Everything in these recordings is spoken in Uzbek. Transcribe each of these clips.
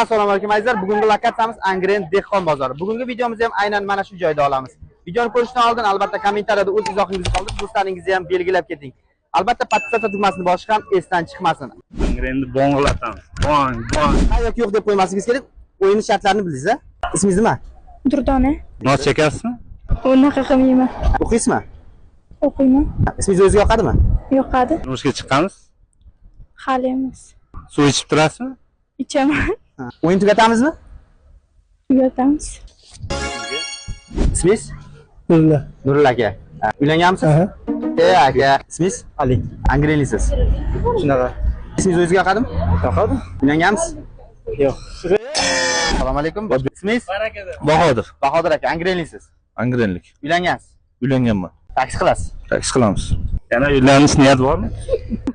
Assalomu alaykum, azizlar. Bugungi lokatsiyamiz Angren dehqon bozori. Bugungi videomizni ham aynan mana shu joyda olamiz. Videoni ko'rishdan oldin albatta kommentariyada o'z izohingizni qoldirib, do'stlaringizni ham belgilab keting. Albatta подписаться tugmasini bosish ham esdan chiqmasin. Endi bong'latamiz. Bong, bong. Ha yoki yo'q deb qo'ymasligingiz kerak. O'yin shartlarini bildingiz, a? Ismingiz nima? Durdona. Nos chekasizmi? Unaqa qilmayman. O'qiysizmi? O'qiyman. Ismingiz o'ziga yoqadimi? Yoqadi. Turmushga chiqqanmiz? Hali emas. Suv ichib turasizmi? Ichaman. O'yin tugatamizmi? Tugatamiz. Ismingiz? Nurulla. Nurulla aka. Uylanganmisiz? Aha. E aka, ismingiz? Ali. Angrenlisiz. Shunaqa. Ismingiz o'zingizga yoqadimi? Yoqadi? Uylanganmisiz? Yo'q. Assalomu alaykum. Ismingiz? Bahodir. Bahodir aka, Angrenlisiz. Angrenlik. Uylangansiz. Uylanganman. Taksi qilasiz. Taksi qilamiz. Yana uylanish niyat bormi?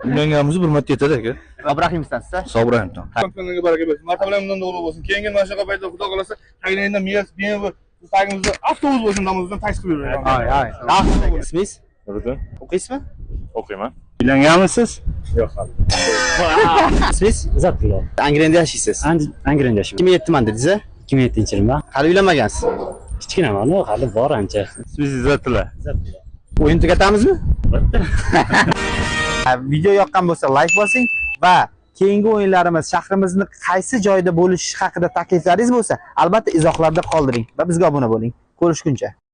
Uylanganimiz bir marta yetadi, aka. Ibrohimovdansiz, a? Sobrahimdan. Chempionlarga baraka bersin. Martabalar bundan ulug' bo'lsin. Keyingi mana shunaqa paytda, xudo xohlasa, tagingdan Mias, BMW tagimizda avtobus bo'lsin, namozdan taksi qilib yuraveramiz. Ay, ay. Rahmat aka. Ismingiz? Nuriddin. O'qiysizmi? O'qiyman. Uylanganmisiz? Yo'q hali. Ismingiz? Izzatullo. Angrenda yashaysiz. Angrenda yashayman. 2007 man dedingiz, a? 2007-yilman. Hali uylanmagansiz. Kichkinaman, hali bor ancha. Ismingiz Izzatullo. Izzatullo. O'yin tugatamizmi? Video yoqqan bo'lsa like bosing va keyingi o'yinlarimiz shahrimizni qaysi joyda bo'lishi haqida takliflaringiz bo'lsa, albatta izohlarda qoldiring va bizga obuna bo'ling. Ko'rishguncha.